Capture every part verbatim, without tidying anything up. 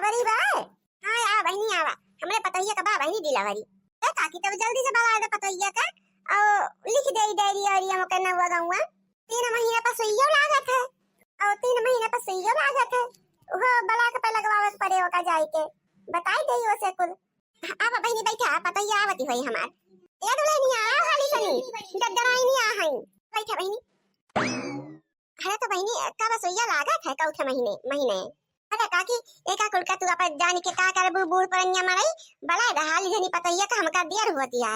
डिलीवरी बा? हाँ, आ बहिनी, आवा। हमरे पतोहिया का बा बहिनी डिलीवरी। ए काकी, तब जल्दी से बला दे पतोहिया का, और लिख दे डायरी और ये हमके नौवा गौवा। तीन महीना पर सुइयो लागत है, और तीन महीना पर सुइयो लागत है। वो ब्लॉक पे लगवावे के पड़े ओका जाए के, बताई दे ओसे कुल। आवा बहिनी, बैठा, पतोहिया आवती होई हमार। ए दुल्हनिया, आओ हाली सनी, डगराई नहीं आ हई। बैठा बहिनी। अरे तो बहिनी, कब सुइया लागत है? कौथे महीने, महीने? अरे काकी, एका कुल का तू अपन जान के का करबू, बूढ़ पुरनिया मरई, बला दे हाली जनी पतोहिया का, हमका देर होती है।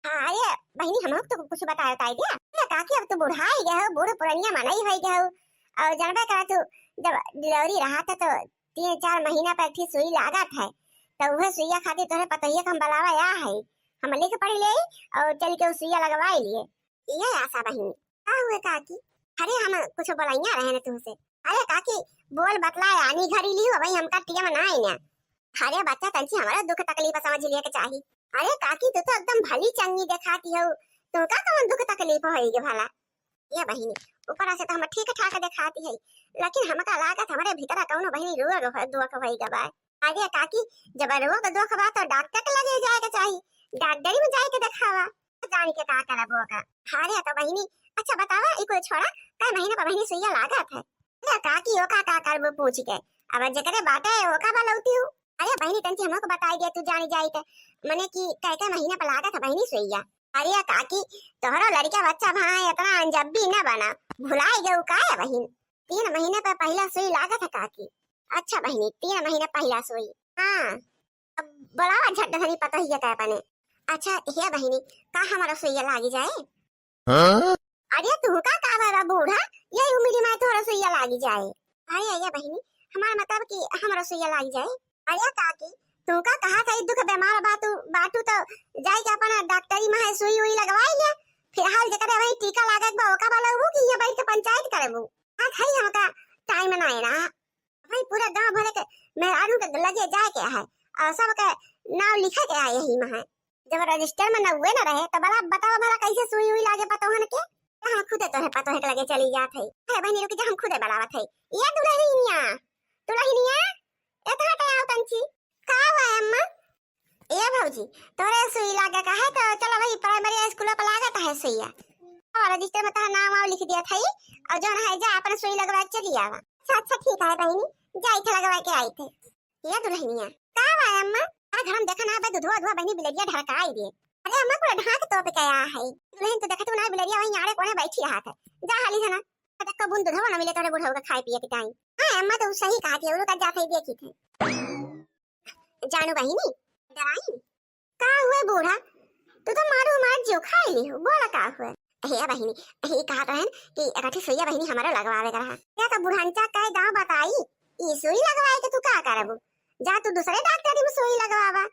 हाँ, अरे बहिनी, हम तो कुछ बताए बताए दिया। अरे काकी, अब तू बुढ़ाई गए हो, बूढ़ पुरनिया मनई होई गए हो, और जानबे करा तू, जब डिलीवरी रहा था तो तीन चार महीना पर एक ठे सुई लागत है, तो वह सुइया खातिर तोहरे पतोहिया का हम बलावा आ है, हम लिख पढ़ ले और चल के उ सुइया लगवाई लिए। ये आशा बहिनी, का हुए काकी? अरे हम कुछ बोलैया रहे न तुमसे। अरे काकी, बोल बतला, आनी घरी लियो, वही हमका टीएम ना है ना। अरे बच्चा, तंची हमारा दुख तकलीफ समझ लिया के चाही। अरे काकी, तू तो एकदम भली चंगी देखाती हो, तुमका कौन दुख तकलीफ होई गे भला? ये बहिनी, ऊपर से तो हम ठीक ठाक देखाती है, लेकिन हमका लागत हमरे भीतर कौनो बहिनी रोग हो, दुख होई गे बा। अरे काकी, जब रोग दुख बा तो डॉक्टर के लगे जाए के चाही, डॉक्टरी में जाए के देखावा। जान के का करब ओका? अरे तो बहिनी, अच्छा बतावा, ई कुल छोड़ा, कै महीना पर बहिनी सुइया लागत है? अरे काकी, ओका का करबू पूछ के? अब जेकरे बाटे ओका बलौती हूँ। अरे बहिनी, तंची हमको बताई दे, तू जानी जाई ते, मने कि कै कै महीना पर लागत है बहिनी सुइया? अरे काकी, तोहरो लड़का बच्चा भाई इतना अनजब्बी न बना, भुलाई गऊ का है बहिन? तीन महीने पर पहला सुई लागत है काकी। अच्छा बहिनी, तीन महीने पहला सुई। हाँ, अब बोलावा झट धनी पतोहिया के अपने। अच्छा हे बहिनी, का हमारा सुइया लागी जाए? हाँ? अरे तू का का बाबा बूढ़ा, यही उम्र में तोहरा सुइया लागी जाए? अरे ये बहिनी, हमारा मतलब कि हमारा सुइया लागी जाए। अरे काकी, तू का कहा था दुख बीमार बा तू, बाटू तो जाई के अपना डॉक्टरी में है सुई उई लगवाई ले। फिलहाल जेकरे वही टीका लागत बा ओका बोलबू कि ये बैठ के पंचायत करबू? आज है हमका टाइम ना है ना। भाई पूरा गांव भरे के मेहरारू के लगे जाए के है और सबके नाम लिखे के है यही में है। जब रजिस्टर में नौवे न रहे तो भला बतावा भला कैसे सुई उई लागे पतोहन के? तो हम खुदे तोहे पतोहे के लगे चली जात है। अरे बहनी रुक जा, हम खुदे बुलावत है। ये दुल्हनिया, दुल्हनिया, एतना के आओ तंची। का हुआ अम्मा? ए भौजी, तोरे सुई लागे का है तो चलो भाई प्राइमरी स्कूल पर लागत है सुइया। और रजिस्टर में तोहर नाम वाव लिख दिया था और जौन है जा अपन सुई लगवा के चली आवा। अच्छा, अच्छा, ठीक है बहनी, जाई थे लगवा के आई थे। ये दुल्हनिया, का बा अम्मा? अरे घर में देखा ना बे, दुधवा दुधवा बहनी बिलरिया ढरकाई दे। अरे अम्मा पूरा ढाक तोप के आया है। दुल्हन तो देखत ना बिलरिया वहीं आड़े कोने बैठी रहा था। जा हाली है ना, तक को बूंद दुधवा ना मिले तोरे बुढ़ऊ का खाए पिए के टाइम। हाँ अम्मा तो सही कहा थी, उनका जाते ही देखी थे। जानू बहिनी, डराइन? का हुए बूढ़ा? तू तो मारू मार जियो खाए ली हो, बोला का हुए? हे बहिनी, हे कहा तो है कि एक आठी सुइया बहिनी हमारे लगवावे का रहा। या तो बुढ़ांचा कहे गाँव बताई, ई सुई लगवाए के तू का करबू? जा तू दूसरे डॉक्टर में सुई लगवावा।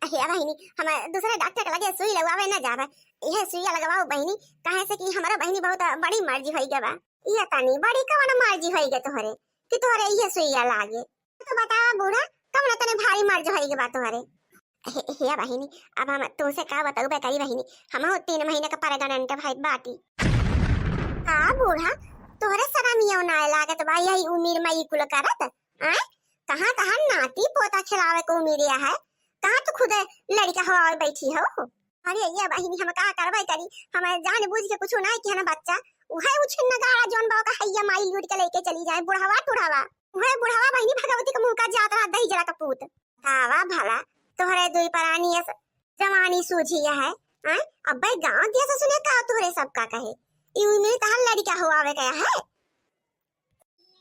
हे बहिनी, हम दूसरे डॉक्टर के लगे सुई लगवावे न जावे, यह सुइया लगवाओ बहिनी, काहे से कि हमारा बहिनी बहुत बड़ी मर्जी होई गवा। ये तनी बड़ी कवन मर्जी होई गे तोहरे कि तोहरे ये सुइया लागे? तो बतावा बूढ़ा, कौन तने भारी मर्ज होई के बा तोहरे? हे, हे बहिनी, अब हम तुमसे का बताऊ बे करी बहिनी, हम तीन महीने का प्रेग्नेंट भाई बाटी। का बूढ़ा, तोहरे शरम यो ना लागत बा यही उम्र में ई कुल करत? आय, कहाँ कहाँ नाती पोता खिलावे के उम्र है, कहाँ तू खुदे लड़का हो और बैठी हो? अरे ये बहिनी, हम का करबे करी, हम जान बूझ के कुछ ना किया ना बच्चा, उहे उछिन नगाड़ा जौन बा ओका हैया माई लूट के लेके चली जाए, बुढ़ावा टुढ़ावा। उहे बुढ़ावा बहिनी भगवती के मुंह का जात रहा दही जला का पूत। बतावा भला, तोहरे दुई परानी अस जवानी सूझी है, हैं? अब्बे गांव दिया से सुने का तोहरे सबका कहे। ई उम्र तहर लड़का हो आवे गया है।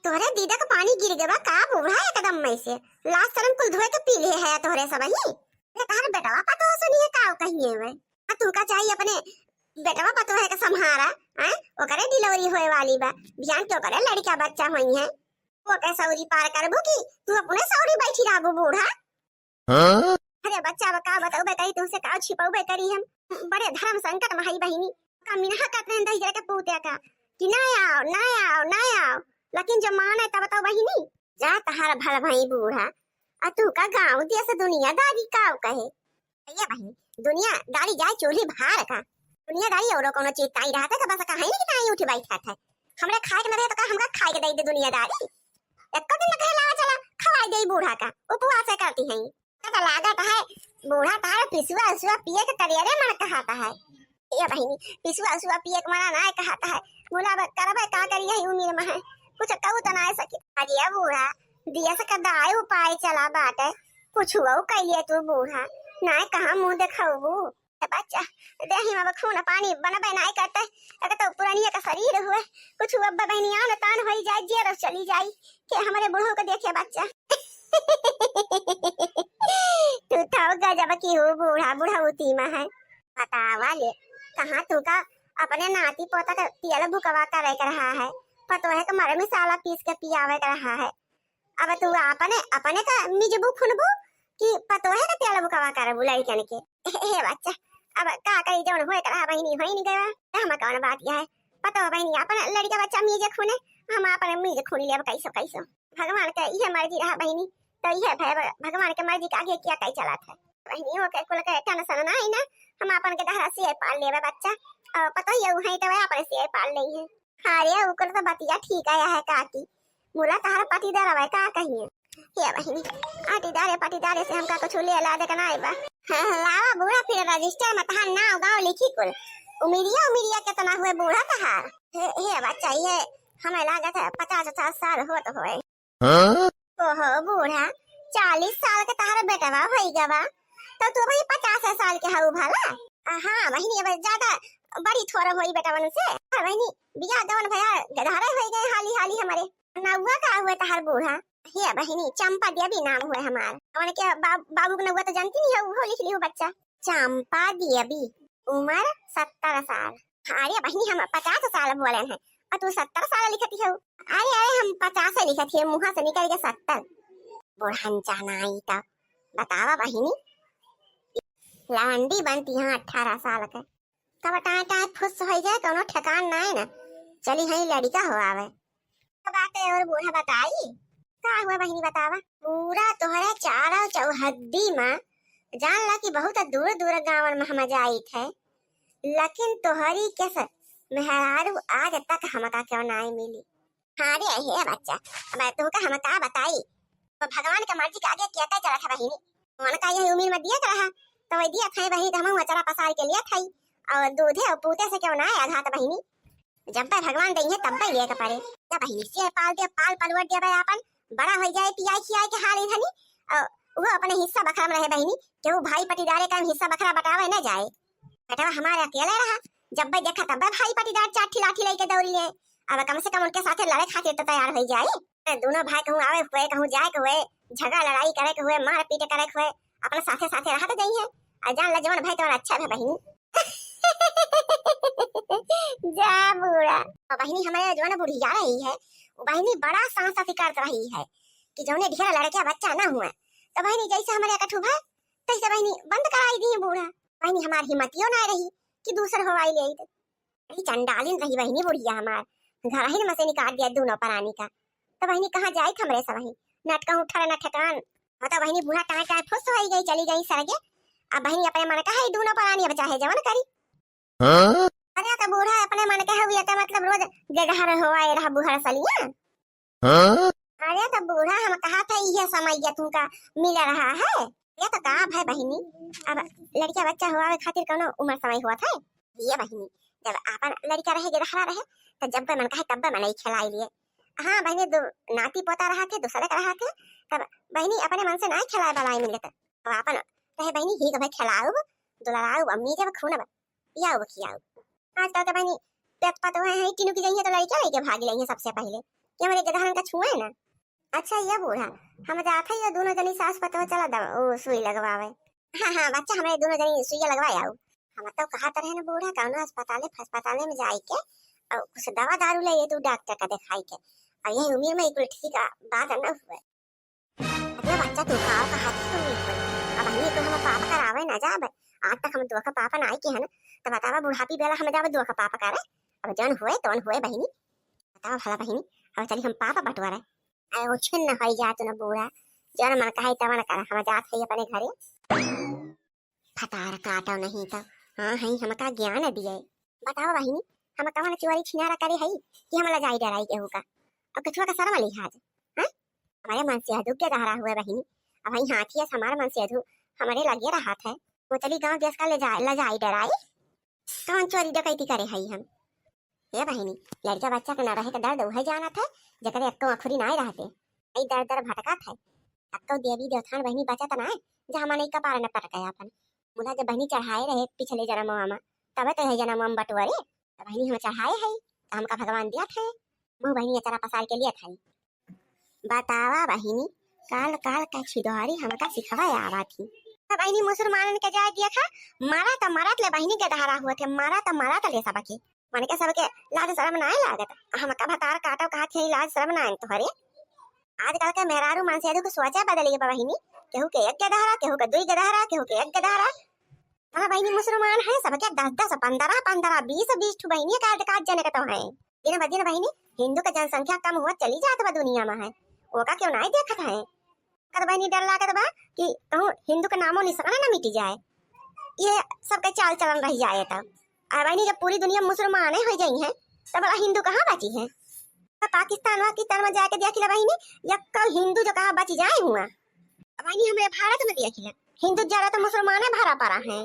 तोहरे दीदा का पानी गिर गवा का बूढ़ा एकदम में से? लाज शरम कुल धोए के पी ले है तोहरे सब ही। ये तहर बेटवा पतोह सुनी है का कहिए वे? आ तू का चाहिए अपने बेटवा पतोह के संहारा, हैं? ओकरे डिलीवरी होए वाली बा, बिहान के ओकरे लड़का बच्चा होई है। ओके सौरी पार करबू कि तू अपने सौरी बैठी रहबू बूढ़ा? हाँ? अरे बच्चा, अब का बताऊबे करी तुमसे, का छिपौबे करी हम। बड़े धर्म संकट में हई बहिनी। का मिनहा कहत रहन दहिजरा के पूते का कि ना आओ, ना आओ, ना आओ। लेकिन जब माने तब बताओ बहिनी, जा तहार भल भई बूढ़ा। आ तू का गाँव दिया से दुनियादारी काव कहे? भैया बहिनी, दुनियादारी जाए चूल्ही भार का। दुनियादारी औरो कोनो चीज ताई रहता तो बस कहीं नहीं ताई उठी बैठा था। हमरे खाए के न रहे तो का हमका खाए के दे दे दुनियादारी? एको दिन न कहे लावा चला, खवाई दे बूढ़ा का, उपवास करती हैं। तो लागत है बूढ़ा तार पिसुआ उसुआ पिए के करियरे मन कहता है। ए बहिनी, पिसुआ उसुआ पिए के मना ना कहता है। मुला अब करबे का करी यही उम्र में है, कुछ कहू तो ना सके। अरे बूढ़ा, दिया से का दाय उपाय चला बाटे, कुछ वो कैलिए तू बूढ़ा, ना कहाँ मुँह देखाऊ। ए बच्चा, देही में अब खून पानी बनबे ना करते, एक तो पुरानिया का शरीर हुए, कुछ वो अब बहनिया न तान होई जाए, जियर चली जाई, के हमरे बूढ़ो के देखे बच्चा। तू तो गजब की हो बूढ़ा, बुढ़ौती में है। बतावा ले, कहाँ तू का अपने नाती पोता के पियल भुकवा करे के रहा है, पतोहे के मरे मसाला पीस के पियावे के रहा है। अब तू अपने, अपने का मिजबू खुनबू कि पतोहे के पियल भुकवा करबू लड़कन के? हे बच्चा, अब का करी, जौन होए के रहा बहिनी, होई नहीं गया, हम कौन बात यह है? पतोह बहिनी अपन लड़का बच्चा मीजे खुने, हम अपन मीजे खुनी लेब कैसो कैसो। भगवान के इहे मर्जी रहा बहिनी, तो इहे भय-, भगवान के मर्जी के आगे क्या कही चलत है। बहिनी हो के कुल के टेंशन ना है ना, हम अपन के दहरा से पाल लेबे बच्चा, और पतोहिया है तो वह अपन से पाल लेई है। हाँ रे, ओकर तो बतिया ठीक आया है काकी, मुला तहर पटीदार आवे का कहिए। हे बहिनी, पटीदारे पटीदारे से हमका कुछ ले ला दे के ना आइबा। हाँ, हाँ, लावा बूढ़ा, फिर रजिस्टर में तहार नाव गाँव लिखी कुल। उमिरिया, उमिरिया कितना हुए बूढ़ा तहार? हे, हे बच्चा, ये हमें लागत है पचास पचास साल होत होए। हाँ? ओहो बूढ़ा, चालीस साल के तहार बेटवा होई गवा, तो तू भाई पचास साल के हऊ भला? आ, हाँ बहिनी, अब ज्यादा बड़ी थोड़ा होई बेटवन से। हाँ बहिनी, बियाह गवन भया गधारे होई गए हाली हाली हमारे। नौवा का हुए तहार बूढ़ा? हे बहिनी, चंपा देवी नाम हुए हमार। हमन के बाब-, बाबू के नौवा तो जानती नहीं है, वो लिख लियो बच्चा। चंपा देवी, उम्र सत्तर साल। अरे बहिनी, हम पचास साल बोले हैं और तू सत्तर साल लिखती हो। अरे, अरे, हम पचास लिखत है, मुँह से निकल गया सत्तर। बुढ़न चानाई तो बतावा बहिनी, लवंडी बनती है अठारह साल के। कब टाए टाए फुस हो जाए, कोनो ठिकान ना है ना। चली हई लड़का हो आवे। का बात है और बूढ़ा बताई? का हुआ बहिनी बतावा? पूरा तोहरे चारों चौहद्दी में जान ला कि बहुत दूर दूर गाँवन में हम जाइत है, लेकिन तोहरी के स-, मेहरारू आज तक हमका क्यों ना मिली। हाँ रे, हे बच्चा, अब तुमका हम का बताई? तो भगवान के मर्जी के आगे किया तय चलत है बहिनी। मन का यही उम्र में दिया रहा, तो वही दिया था बहिनी, तो हम अचरा पसार के लिया था, और दूधे और पूते से क्यों ना आया घात बहिनी। जब भाई भगवान देइहे तब भाई लेके पड़े। जब बहिनी से पाल दे, पाल पलवर दे भाई आपन, बड़ा हो जाए, पियाई खियाई के हाल इधनी, और वो अपने हिस्सा बखरा में रहे बहिनी, केहू भाई पटीदारे का हिस्सा बखरा बटावे न जाए। बेटवा हमारे अकेले रहा, जब भाई देखा तब भाई पटीदार चाठी लाठी लेके दौड़ी ले। अब कम से कम उनके साथे लड़े खातिर तो तैयार हो जाए। दोनों भाई कहूँ आवे हुए, कहूँ जाए के हुए, झगड़ा लड़ाई करे के हुए, मार पीट करे के हुए, अपने साथे साथे रहा तो जाइए। और जान ला जवन भाई तुम्हारा अच्छा है बहिनी। जा बूढ़ा। और बहिनी हमारे जवन बुढ़िया रही है, वो बहिनी बड़ा सांस करत रही है कि जौने ढेर लड़के बच्चा ना हुए, तो बहिनी जैसे हमारे एकठू भाई तैसे बहिनी बंद कराई दी बूढ़ा। बहिनी हमार हिम्मतियो ना रही कि दूसर हवाई ले आई। बड़ी चंडालिन रही बहिनी बुढ़िया हमार, घर ही में से निकाल दिया दोनों परानी का। तो बहिनी कहाँ जाए हमरे से बहिनी, नट कहूँ ठर न ठेकान। बता बहिनी बूढ़ा टाँय टाँय फुस हो गई, चली गई सरगे। अब बहिनी अपने मन का है दोनों परानी, अब चाहे जवन करी। हाँ? अरे तो बूढ़ा अपने मन के हुई तो मतलब रोज गेडहर होवाए रहा बुहर सलिया। हाँ? अरे तो बूढ़ा हम कहा था ये समय ये तुमका मिल रहा है, ये तो का है बहिनी, अब लड़का बच्चा हुआवे खातिर कोनो उम्र समय हुआ था? ये बहिनी, जब आपन लड़का रहे गेडहरा रहे तो जब मन कहे तब मन ही खिलाई लिए। हाँ बहिनी, दो नाती पोता रहा थे, दूसरे का रहा थे, तब बहिनी अपने मन से ना खिलाए वाला मिले तो अब आपन कहे बहिनी ही तो भाई खिलाऊ, दुलराऊ, अम्मी जब खून अब पियाऊ खियाऊ। आजकल के बहिनी पेट पतोहे हैं, तीनों की जइहे तो लड़के लेके भाग लेंगे सबसे पहले कि हमारे गदहन का छुए ना। अच्छा ये बूढ़ा, हम जात है ये दोनों जनी सास पतोह चला दवा, ओ, सुई लगवावे। हाँ, हाँ, बच्चा हमारे दोनों जनी सुइया लगवा आओ। हम तो कहा तरह ना बूढ़ा कौनो अस्पताले फस्पताले में जाए के और कुछ दवा दारू ले ये तू डॉक्टर का दिखाई के। और यही उम्र में कुल ठीक आ, बात न हुए। अरे बच्चा, तू का कहा थी तू बिल्कुल? अब बहिनी तो हम पाप करावे ना जाब। आज तक हम दुख पाप ना आई के हन, तो बतावा बुढ़ापी बेला हम जाब दुख पाप करे? अब जौन हुए तौन हुए बहिनी, बतावा भला बहिनी, अब चली हम पाप बटोरे। अरे उछिन न होई जा तू न बूढ़ा, जौन मन कहे तवन कर, हम जात है अपने घरे। फतार काटो नहीं तो, हाँ है हमका ज्ञान दिए। बतावा बहिनी, हम कवन चोरी छिनारा करे हई कि हम लजाई डराई केहू का? अब कछुआ का शर्म लिहाज, हैं? हमारे मन से अधू के दहरा हुआ बहिनी। अब वही हाथी है, हमारे मन से अधू हमारे लगे रहत है। वो चली गाँव देश का ले जाए, ले जाई डराई। कौन चोरी डकैती करे हई हम? ए बहिनी, लड़का बच्चा के ना रहे के दर्द उहे जानत है, जकरे एक्को अखुरी नाय रहते। ई दर दर भटकत है। एक्को देवी देवथान बहिनी बचत नाय, जे हमन ई कपार न पटके आपन। मुला जब बहिनी चढ़ाए रहे पिछले जन्मवा में, तबे तो यह जन्मवा में बटोरे। त बहिनी हम चढ़ाए है, त हमका भगवान दियत है। मुँह बहिनी अचरा पसार के लियत है। बतावा बहिनी, काल काल का छिदोहरी हमका सिखवा आवा थी। त बहिनी मुसलमानन के जाए दिया खा, मारा त मारत ले बहिनी के दहरा हुआ थे, मारा त मारत ले सबके। मन के सबके लाज शरम नाय लागत। हमका भतार काटो कहा थे लाज शरम नाय तोहरे। आजकल के मेहरारू मन से अधू के सोचे बदल गए बहिनी। केहू के एक के दहरा, केहू के दुई के दहरा, केहू के एक के दहरा। हाँ बहिनी मुसलमान है, सबके दस दस, पन्द्रह पन्द्रह, बीस बीस ठू बहिनी का काट जने के तो है। दिन ब दिन बहिनी हिंदू के जनसंख्या कम हुआ चली जात बा दुनिया में है। ओका क्यों नाय देखत है? कद बहिनी डर लागत बा कि कहूँ हिंदू के नामो निशान न मिट जाए, ये सबके चाल चलन रह जाए तब। आ बहिनी जब पूरी दुनिया मुसलमाने हो जाई है, तब बड़ा हिंदू कहाँ बची है? तो पाकिस्तान वाकिस्तान में जाके देख ले बहिनी, यक्को हिंदू जो कहाँ बची जाए हुआ। अब बहिनी हमरे भारत में देख ले, हिंदू ज्यादा तो मुसलमाने भरा पड़ा है।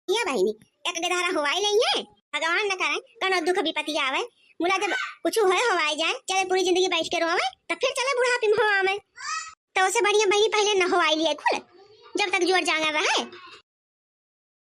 ये बहिनी एक गदहरा हुआई नहीं है, भगवान न करे कौनो दुख विपत्ति आवे, मुला जब कुछ होए होवाई जाए, चले पूरी जिंदगी बैठ के रोवे, तब फिर चले बुढ़ापे में होवावे। तो उसे बढ़िया बहिनी पहले न होवाई लिए खुल, जब तक जोर जांगर रहे।